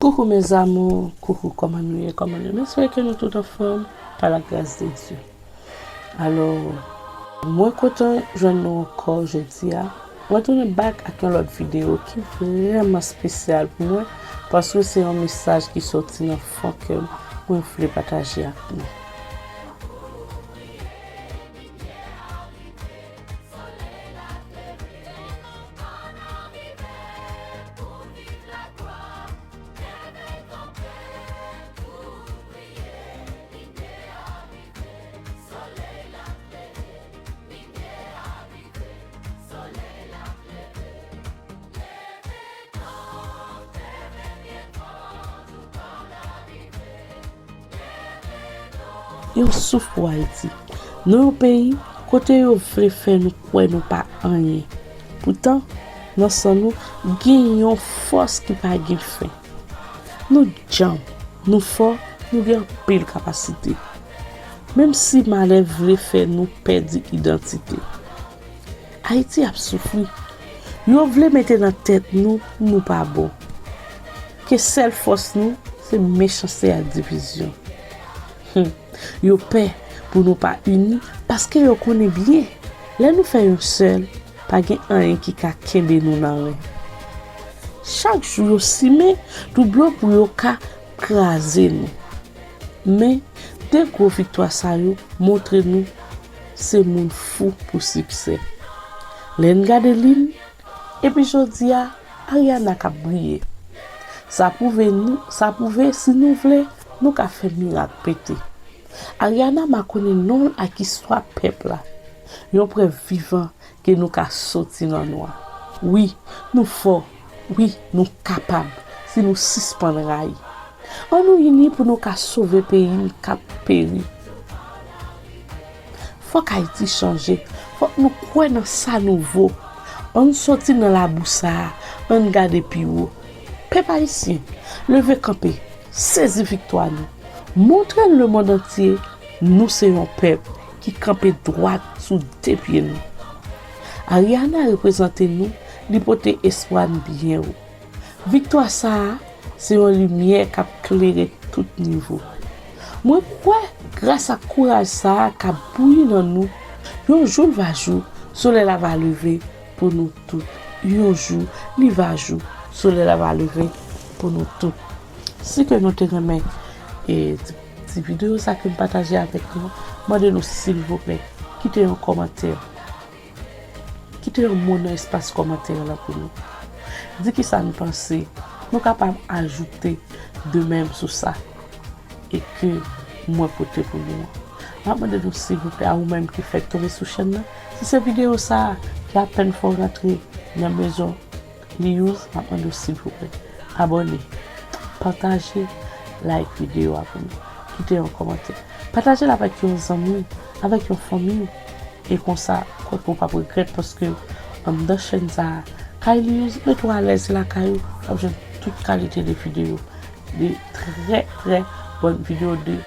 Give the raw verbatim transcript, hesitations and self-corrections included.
Coucou mes amours, coucou, kòman nou ye, kòman nou ye? M espere ke nou tout anfòm, pa la gras de Dye. Alò, mwen kontan jwenn nou ankò jodi a. Mwen tounen back ak yon lòt videyo ki vrèman espesyal pou mwen, paske se yon mesaj ki sòti nan fon kè m, mwen vle pataje ak nou. Yon souf pou Ayiti. Nou yon peyi kote yo vle fè nou kwè nou pa anyen. Poutan, nan san nou, gen yon fòs ki pa gen fen. Nou djanm, nou fò, nou gen anpil kapasite. Menm si malè vle fè nou pèdi idantite. Ayiti ap soufri. Yo vle mete nan tèt nou, nou pa bon. Ke sèl fòs nou, se mechanste ak divizyon. Hum. Yo pè pou nou pa ini, paske yo konnen byen, lè nou fè yon sèl, pa gen anyen ki ka kenbe nou nan ren. Chak jou yo simen twouble pou yo ka kraze nou. Men, de gwo viktwa sa yo montre nou se moun fou pou siksè. Lè n gade lin, epi jodi a, Ariana k ap briye. Sa pwouve nou, sa pwouve si nou vle, nou ka fè mirak pete. Ariana makònen non l ak istwa pèp la. Yon prèv vivan ke nou ka soti nan nwa. Wi, nou fò. Wi, nou kapab si nou sispann rayi. Ann nou ini pou nou ka sove peyi n k ap peri. Fòk Ayiti chanje. Fòk nou kwè nan sa nou vo. Ann soti nan labou sa a. Ann gade pi wo. Pèp ayisyen, leve kanpe. Sezi viktwa nou. Montre lemonn antye nou se yon pèp ki kanpe dwat sou de pye nou. Ariana reprezante nou, li pote espwa n byen wo. Viktwa sa a se yon limyè k ap klere tout nivo. Mwen kwè, gras ak kouraj sa a k ap bouyi nan nou, yon jou l va jou, solèy la va leve pou nou tout. Yon jou, li va jou, solèy la va leve pou nou tout. Si ke nou te renmen e ti, ti videyo sa ke m pataje avèk nou, mande nou silvouplè, kite yon kòmantè. Kite yon mo nan espas kòmantè lan pou nou. Di kisa n panse. Nou kapab ajoute de menm sou sa e ke mwen pote pou nou an. M ap mande nou silvouplè, a ou menm ki fèk tonbe sou chèn nan, si se videyo sa a ki apèn fè w rantre nan mezon Liyouz, m ap mande w silvouplè, abòne, pataje, like videyo a pou nou. Kite yon kòmantè. Pataje l avèk yon zanmi w, avèk yon fanmi w. E konsa, kwè ke w p ap regrèt paske anndan chèn sa a, Kay Liyouz, mete w alèz lakay ou, w ap jwenn tout kalite de videyo, de trè, trè bòn videyo de